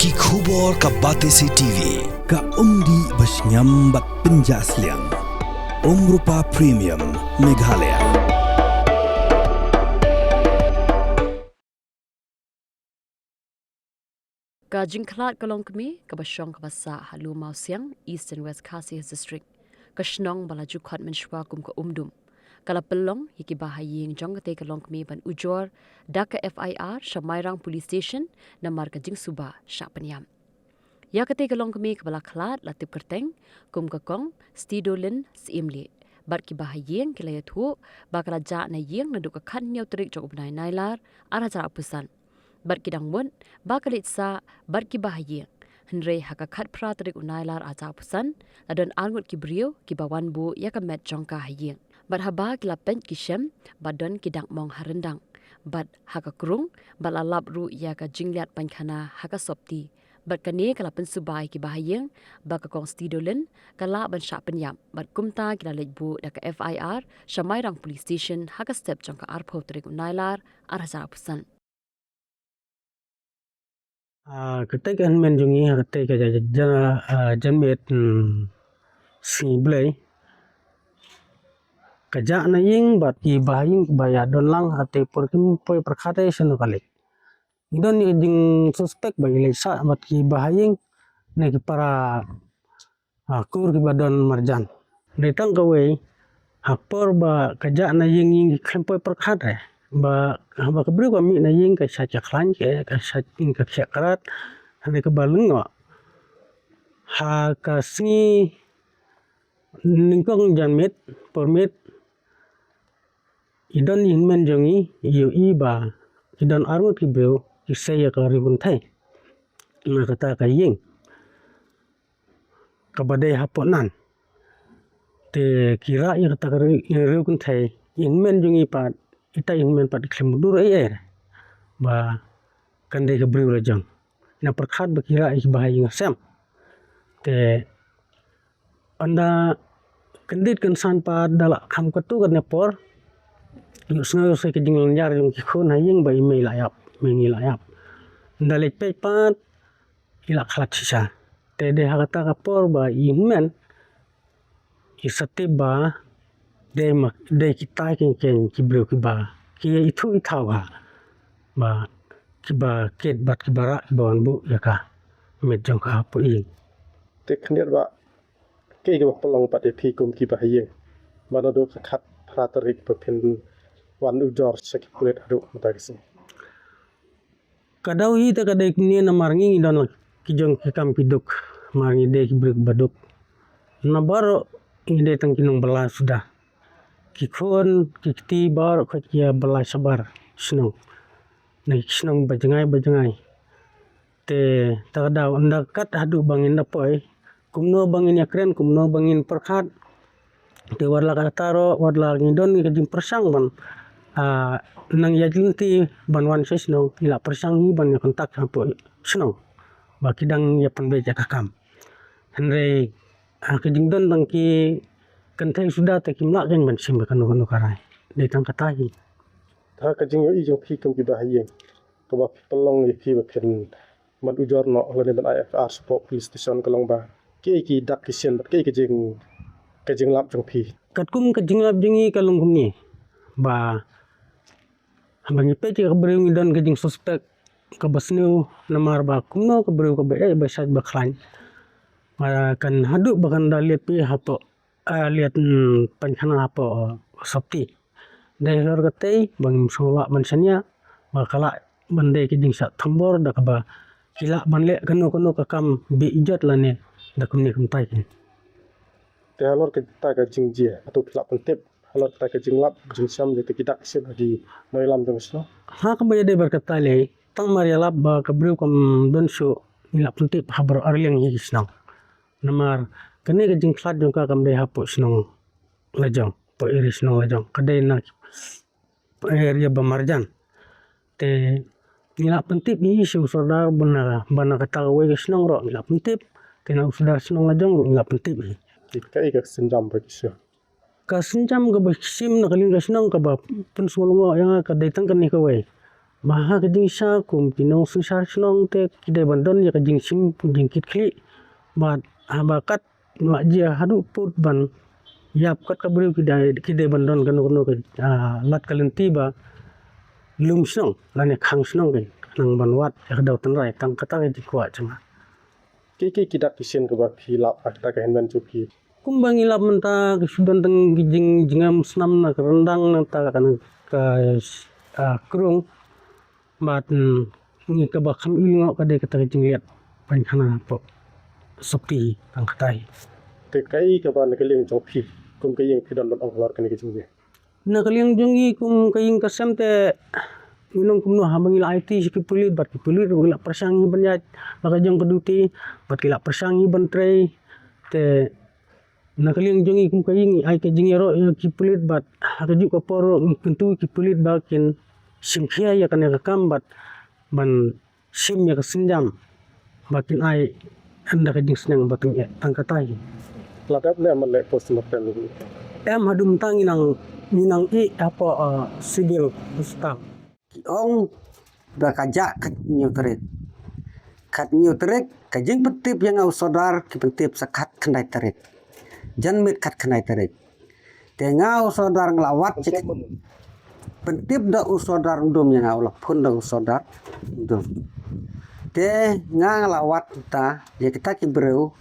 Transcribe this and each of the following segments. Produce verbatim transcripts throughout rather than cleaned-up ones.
Ki khubor ka Batesi T V, ka umdih ba shngiam bad pynjah sliang. Umrupa Premium, Meghalaya. Ka jingkhlad ka longkmie kaba shong kaba sah ha Lumawsiang, Eastern West Khasi Hills District, ka shnong ba la ju khot mynshuwa kum ka Umdum, ka la pynlong ïa ki bahaïing jong katei ka longkmie ban ujor da ka F I R sha Mairang Police Station namar ka jingsuba shah pynïap. Ïa katei ka longkmie kaba la khlad la tip kyrteng kum ka Kong Stidolin Syiemlieh, bad ki bahaïing ki la ïathuh ba ka la jah na ïing naduh ka khathynñiew tarik jong u bnai Nailar ar hajar arphew san, bad ki dang mut ba ka leit sah bad ki bahaïing. Hynrei ha ka khatphra tarik u Nailar ar hajar arphew san, la don arngut ki briew kiba wan buh ïa ka met jong ka ha ïing, bad haba ki la peit ki shem ba don ki dak mong ha ryndang bad ha ka krung, bad la lap ruh ïa ka jingleit painkhana ha ka sopti. Bad kane ka la pynsuba ïa ki bahaïing ba ka Kong Stidolin ka lah ban shah pynïap, bad kumta ki la leit buh da ka F I R sha Mairang Police Station ha ka step jong ka arphew tarik u Nailar ar hajar arphew san. Ah, katei ka hynmen jong ngi ha katei ka ja-, ja-, ja-, ah, janmiet, hmm, Sngi Blei, ka jah na ïing bad ki bahaïing ba ïa don lang ha katei por kim poi pyrkhat ei shano ka leit. Ngi don ïa ka jingsuspek ba ïa leit sah bad ki bahaïing ne ki para, ah, kur kiba don marjan. Dei tang kawei, ha por ba ka jah na ïing, ïing ki khlem poi pyrkhat eh. Ba, ba ka briew ka mih na ïing ka shait ka khlaiñ, ka, ka shait ka khiah krat, hynrei kaba lyngngoh, ha ka sngi nyngkong janmiet, por miet, i don i hynmen jong ngi, i ïohi ba ki don arngut ki briew ki sei ïa ka riewkynthei na kata ka ïing kaba dei hapoh nan. Te ki rah ïa kata ka ri-, riewkynthei, i hynmen jong ngi pat, ita i hynmen pat i khlem mutdur ei ei ba kan dei ka briew la jong. Na pyrkhat ba ki rah ïa ki bahaïing sem. Te ynda kyndit kynsan pat da la kham katto katne por, ïohsngew sa ka jinglynñiar jong ki khun ha ïing ba i mei la ïap, i mei ngi la ïap. Ynda leit peit pat, i la khlad shisha. Te dei ha kata ka por ba i hynmen i sa tip ba dei ma, dei kita ki, ki, ki briew kiba ki ïa ithuh ithaw ha ba kiba kit bad kiba rah kiba wan buh ïa ka met jong ka hapoh ïing. Te khyndiat ba kaei kaba pynlong pat ïa phi kum ki bahaïing ba naduh ka khatphra tarik ba phin wan ujor sha ki pulit haduh mynta ka sngi? Ka dei hi te ka dei kumne namar ngi ngi don la ki jong ki kam ki duk, namar ngi dei ki briew ba duk. Na baroh ngi dei tang ki nongbylla suda. Ki khun ki kti baroh khoit ki ïa bylla shabar shnong. Na ki shnong ba jngai ba jngai. Te ta ka daw ynda kat haduh ba ngin da poi, kumno ba ngin ïakren, kumno ba ngin pyrkhat. Te wat la kata ruh, wat la ngi don ngi ka jingpyrshang ban, ah, nang ïa jingti ban wan sha shnong, ngi la pyrshang hi ban ïa contact hapoh shnong ba ki dang ïa pynbeit ïa ka kam. Hynrei, ah, ka jingdon tang ki kynthei suda te kim lah kein ban shim ïa kano kano ka rai. Dei tang kata hi. Ha ka jingïohi jong phi kum ki bahaïing, kaba phi pynlong ïa phi ba phin mad ujor noh lane ban ai F I R shapoh police station ka long ba kaei ki dak ki sien bad kaei ka jing, ka jinglap jong phi? Katkum ka jinglap jong ngi ka long kumne ba haba ngi peit ïa ka briew ngi don ka jingsuspek kaba sniew namar ba kumno ka briew kaba ïeit ba shait ba khlaiñ. Ba kan haduh ba kan da liat phi hapoh, ah, liat, mm, painkhana hapoh, ah, sopti. Dei halor katei ba ngim sngewlah ban shaniah ba ka lah ban dei ka jingshah thombor da kaba ki lah ban leh kano kano ka kam beiñ ijot lane da kumne kumtai. Te halor kata ka jingjia, hato phi lah pyntip halor kata ka jinglap jingshem jong ki dak ki sien ha ki nongïalam jong ka shnong? Ha kaba ïadei bad kata lei, tang mar ïalap ba ka briew kam don shuh, ngi lah pyntip ha baroh arliang hi ki shnong. Namar kane ka jingkhlad jong ka kam dei hapoh shnong lajong, hapoh area shnong lajong. Ka dei na area ba marjan. Te ngi lah pyntip hi sha u sordar ba na, ba na kata kawei ka shnong ruh ngi lah pyntip. Te na u sordar shnong lajong ruh ngi lah pyntip hi. Te kaei ka sienjam ba ki shim? Ka sienjam kaba ki shim na ka liang ka shnong kaba pynsngewlyngngoh ïa nga ka dei tang kane kawei. Ba ha ka jingshisha kum ki nongsynshar shnong te ki dei ban don ïa ka jingshim jingkitkhlieh. Bad haba kat la jia haduh pud ban ïap kat ka briew ki dei, ki dei ban don kano kano ka, ah, lad ka lynti ba lum shnong lane khang shnong ki nang ban wad ïa ka daw tynrai, tang kata ka jingkwah jong nga. Ki ki ki dak ki sien kaba phi lap ha kata ka hynmen jong phi. Kumba ngi lap mynta ka shu don tang ki jing jingem snam na ka ryndang nangta ka na ka, ah, krung. Bad, mm, ngi kaba kham ïoh ka dei kata ka jingleh ban khana pop sopti tang katai. Te kaei kaba na ka liang jong phi kum ka ïing phi don ban ong halor kane ka jingïa. Na ka liang jong ngi kum ka ïing ka sem te ngi nong kumno haba ngi la aiti sha ki pulit bad ki pulit ruh ki la pyrshang hi ban ïaid la ka jong ka duty bad ki la pyrshang hi ban trei. Te na ka liang jong ngi kum ka ïing ai ka jingïaroh ïa ki pulit bad ha ka juh ka por ruh ngi kyntu ki pulit ba kin shim khia ïa kane ka kam bad ban shim ïa ka sienjam ba kin ai ynda ka jingsneng ba kin eh tang katai. La dep ne man leh postmortem? Em, haduh mynta ngi nang, ngi nang ïeh hapoh, ah, civil hospital. Ki ong ba ka jah khathynñiew tarik. Khathynñiew tarik ka jingpyntip ïa nga u sordar ki pyntip sa khatkhyndai tarik. Janmiet khatkhyndai tarik. Te nga u sordar nga la wad sha ki, pyntip da u sordar u Dum ïa nga, u la phone da u sordar u Dum. Te nga nga la wad ta ïa kita ki briew.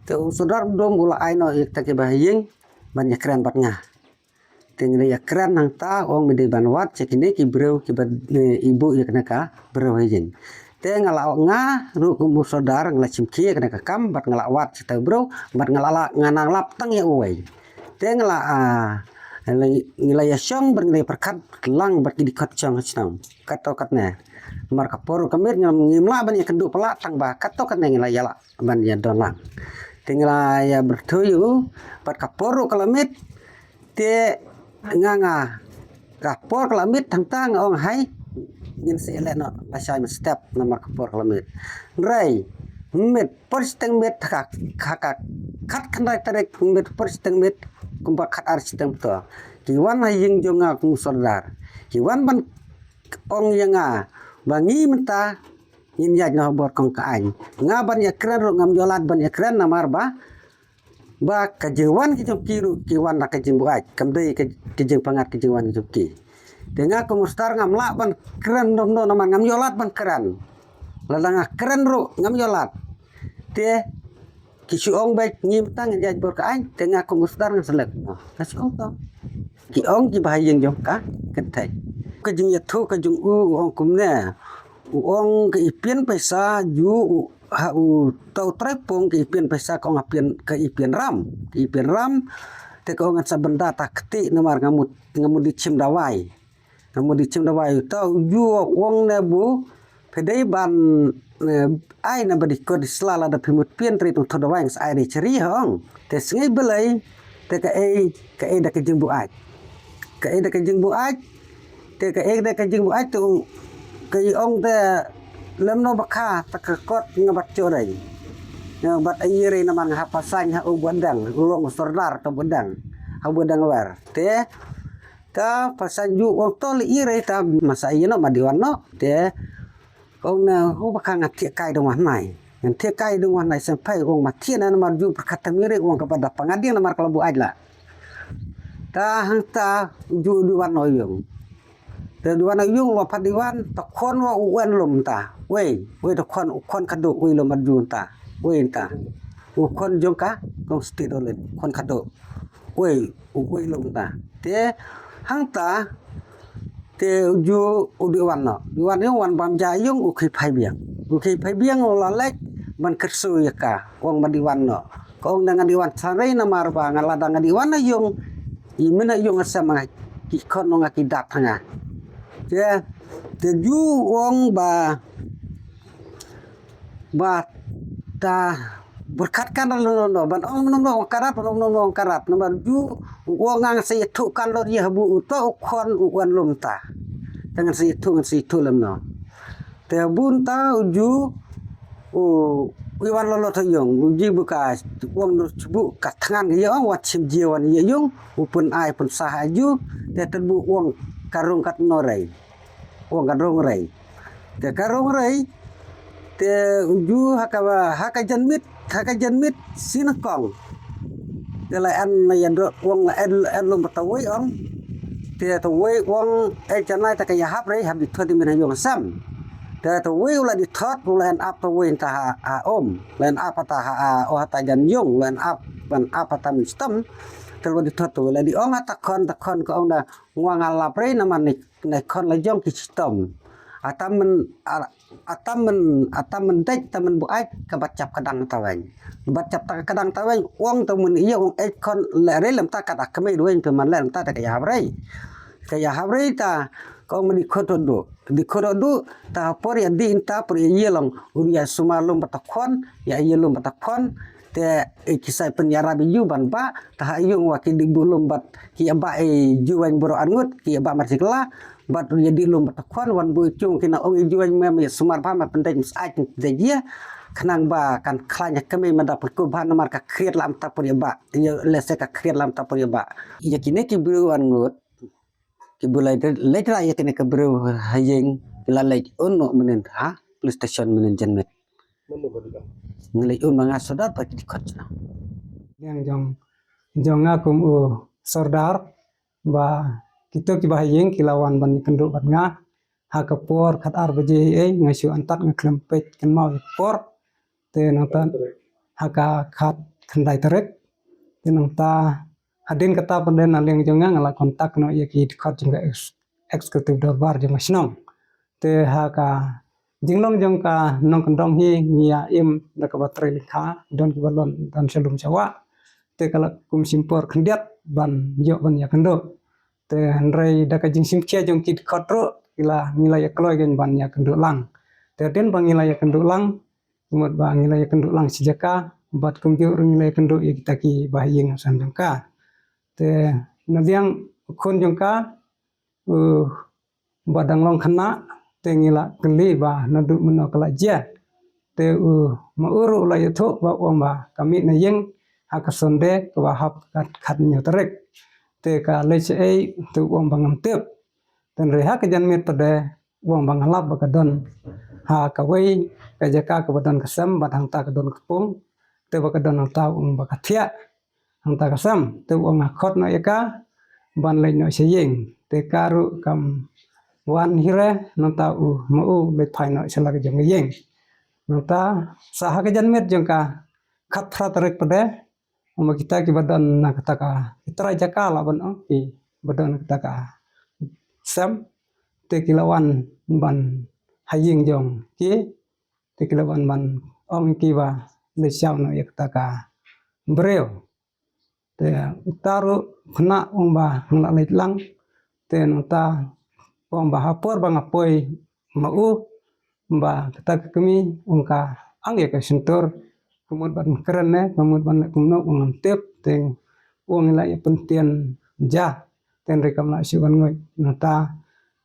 Te u sordar u Dum u la ai noh ïa kita ki bahaïing ban ïakren bad nga. Te ngi la ïakren hangta, ong me dei ban wad sha kine ki briew kiba, eh, i buh ïa kane ka briew ha ïing. Te nga la, nga ruh kum u sordar nga la shim khia ïa kane ka kam bad nga la wad sha uta u briew bad nga la, la, nga nang lap tang ïa uwei. Te nga la, ah, ngi la ïashong bad ngi la ïapyrkhat lang bad ki dkhot shong ha shnong. Kato katne. Namar ka por ruh ka miet, ngim lah ban ïakynduh palat tang ba kato katne ngi la ïalah ban ïadon lang. Te ngi la ïabyrthuh ïa u bad ka por ruh ka la miet. Te nga, nga, ka por ka la miet hangta nga ong hai ngin sa ïaleh noh lashai mynstep namar ka por ka la miet. Hynrei mynmiet por shiteng miet ha ka, ha ka khatkhyndai tarik, mynmiet por shiteng miet kumba khatar shiteng to ki wan ha ïing jong nga kum u sordar. Ki wan ban ong ïa nga ba ngi mynta ngin ïaid noh ha bor kong ka aiñ. Nga ban ïakren ruh ngam ïoh lad ban ïakren namar ba, ba ka jingwan ki jong ki ruh ki wan da ka jingbuaid, kam dei ka, ka jingpyngngad ka jingwan ki jong ki. Te nga kum u sordar ngam lah ban kren noh noh namar ngam ïoh lad ban kren. Lada nga kren ruh ngam ïoh lad. Te ki shu ong beit ngi mynta ngin ïaid bor ka aiñ, te nga kum u sordar ngan sa leh kumno? Nga shu ong to. Ki ong ki bahaïing jong ka kynthei. Ka jingïathuh ka jong u, u ong kumne. U ong ka i pynpaisa ju u, ha uta u trai pung ka i pynpaisa ka ong ka i pyn, ka i pynram. Ka i pynram. Te ka ong ngan sa bynda ta kti namar nga mut, nga mut dei shim dawai. Nga mut dei shim dawai. Uta u ju u ong ne bu phi dei ban, eh, ai na ba dei kot dei sla lada phi mut pyn trei tang thoh dawai nga sa ai dei chari ha ong. Te sngi Blei te kaei, kaei da ka jingbuaid. Kaei da ka jingbuaid. Te kaei da ka jingbuaid te u, ka i ong te lem no ba kha ta ka kot nga bat cho dei. Nga bat ai rei namar nga hap pasan ha u badang, u long sordar ta badang. Ha u badang wer. Te Ka pasan ju ong to le i rei ta masa ïa no ma dei wan no. Te ong na u ba ka ngan thiah kai dong wan nai. Ngan thiah kai dong wan nai sampai ong ma thiah na namar ju pyrkhat ta mi rei ong ka ba da pangadiang namar ka la buaid la. Ta hangta ju dei wan no ïong. Te dei wan no ïong lo pat dei wan ta khon wa u wan lum ta. Wei, wei ta khon, u khon ka do wei lum ju ta. Wei ta. U khon jong ka kong sti do le khon ka do. Wei, u wei lum ta. Te hangta te ju u dei wan no. Dei wan ïong wan bam ja ïong u khie phai biang. U khie phai biang u la leit ban kyrsu ïa ka. Ong ma dei wan no. Ka ong da nga dei wan sa rei namar ba nga lada nga dei wan na ïong. I min na ïong sa ma nga ki khon no nga ki dat nga. Te, te ju ong ba ba ta pyrkhat kan da lon lon ban ong nom nom karat, ban ong nom nom karat namar ju u ong ngan sa ïathuh kan lor ïa habu u to u khon u wan lum ta. Te ngan sa ïathuh, ngan sa ïathuh lem no. Te bun ta u ju u i wan lon lon ta ïong u ji bu ka ong no bu ka thngan ïa ong wat chim ji wan ïa ïong u pun ai pun sah aju. Te te bu ong ka rung kat no rei. Ong ka rong rei. Te ka rong rei. Te u ju ha ka, ha ka janmiet, ha ka janmiet shi nyngkong. Te la en na ïandrot ong la en, en lum bad tawei ong. Te tawei ong, eh, janai ta ka ïahap rei, hap dih thot ïa mynhynnin ïong sam. Te tawei u la dih thot, u la en ap tawei ta ha, ha um. La en ap ta ha, ha, oh, ha ta jan ïong, la en ap, ban ap ta mynstem. Te la dih thot tawei la dih ong ha ta khon, ta khon ka ong da, nga nga lap rei namar ne, ne khon la jong ki shitom. Ata myn, a-, ata myn, ata myn dei, ata myn buaid, ka bat jap ka dang taweng. Bat jap ta ka dang taweng, ong ta myn ïa ong ej khon le rei lem ta ka da kmie duweng te man lem ta ta ka ïahap rei. Ka ïahap rei ta, ka ong myn dih khot du. Dih khot du, ta por ïa dih ta por ïa ïa long, u ïa sumar lum bad ta khon, ïa ïa lum bad ta khon, te, eh, ki sa pynïarap ïa u ban bah, ta ha ïung wa ki dih buh lum bad, ki ïa bah, eh, juweng bro arngut, ki ïa bah mar sikla, bad ïa dih lum bad ta khon, wan buh ïa u ki na ong ïa juweng me, me sumar bah, me pyndait, me sait, pyndait ïa, khnang ba kan khlaiñ ha kmie me da pynkup bah namar ka khriat lam ta por ïa bah, ïa lehse ka khriat lam ta por ïa bah. Ïa kine ki briew arngut, ki bu leit, leit ra ïa kine ki briew ha ïing, ki la leit un noh mynhynnin ha police station mynhynnin janmiet. Nga leit un ma nga sordar bad ki dkhot shnong. Liang jong, jong nga kum u sordar, ba kito kiba ha ïing ki la wan ban ïakynduh bad nga. Ha ka por khatar baje ei, nga shu antat nga khlem peit kynmaw ïa ka por. Te nangta ha ka khatkhyndai tarik. Te nangta hadien kata pat de na liang jong nga nga la contact noh ïa ki dkhot jong ka ex-, executive dorbar jong ka shnong. Te ha ka jinglong jong ka nongkyndong hi ngi ïa im da kaba trei lyngkha, don kiba lon don sha lum sha wah. Te ka la kum shim por khyndiat ban ïoh ban ïakynduh. Te hynrei da ka jingshim khia jong ki dkhot ruh, ki la, ngi la ïa kloi kein ban ïakynduh lang. Te hadien ba ngi la ïakynduh lang, ka mut ba ngi la ïakynduh lang shi jaka, bad kumjuh ruh ngi la ïakynduh ïa kita kiba ha ïing ha sem jong ka. Te na liang u khun jong ka, u ba dang long khynnah, te ngi la kylli ba naduh mynno ka la jia. Te u ma u ruh u la ïathuh ba u ong ba ka mih na ïing ha ka Sunday kaba hap ka khat, khathynñiew tarik. Te ka leit shaei, te u ong ba ngam tip. Te hynrei ha ka janmiet pat de u ong ba nga lap ba ka don ha kawei ka jaka kaba don ka sem bad hangta ka don ka pung. Te ba ka don hangta u ong ba ka thiah. Hangta ka sem, te u ong nga khot noh ïa ka ban leit noh sha ïing. Te ka ruh kam wan hi re, nangta u ma u leit phai noh sha la ka jong ka ïing. Nangta sa ha ka janmiet jong ka khatphra tarik pat de, ma kita kiba don na kata ka, ki trai jaka lah ban ong, kiba don na kata ka sem, te ki la wan ban ha ïing jong ki, te ki la wan ban ong ïa ki ba leit shaw noh ïa kata ka briew. Te uta ruh khynnah u ong ba nga la leit lang. Te nangta u ong ba ha por ba nga poi ma u, ba kata ka kmie u ong ka ang ïa ka shyntur. Ka mut ban kren ne, ka mut ban leh kumno u ong ngam tip. Te u ong la ïa pyntieng ja. Te hynrei kam lah shuh ban nguid. Nangta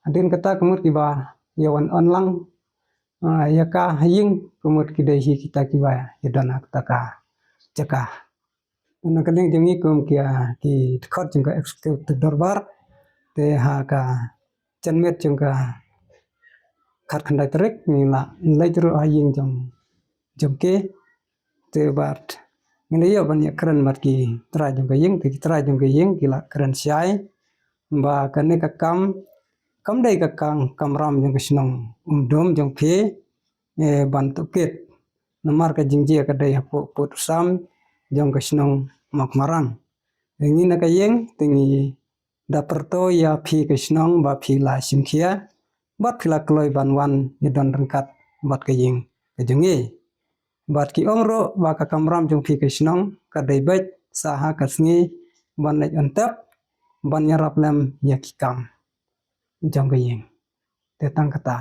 hadien kata ka mut kiba ïa wan on lang, ah, ïa ka ha ïing, ka mut ki dei hi kita kiba ïa don ha kata ka jaka. Na ka liang jong ngi kum ki, ah, ki dkhot jong ka executive dorbar, te ha ka janmiet jong ka khatkhyndai tarik ngi la leit ruh ha ïing jong, jong ki. Te bad ngi la ïoh ban ïa kren bad ki trai jong ka ïing, te ki trai jong ka ïing ki la kren shai ba kane ka kam kam dei ka kam, kamram jong ka shnong Umdum jong phi, eh, ban tohkit. Namar ka jingjia ka dei hapoh pud u sam jong ka shnong Mawkmarang. Ngi na ka ïing te ngi da pyrto ïa phi ka shnong ba phi la shim khia bad phi la kloi ban wan ïa don ryngkat bad ka ïing ka jong ngi. Bad ki ong ruh ba ka kamram jong phi ka shnong ka dei beit sa ha ka sngi ban leit on tep ban ïarap lem ïa ki kam jong ka ïing. Te tang kata.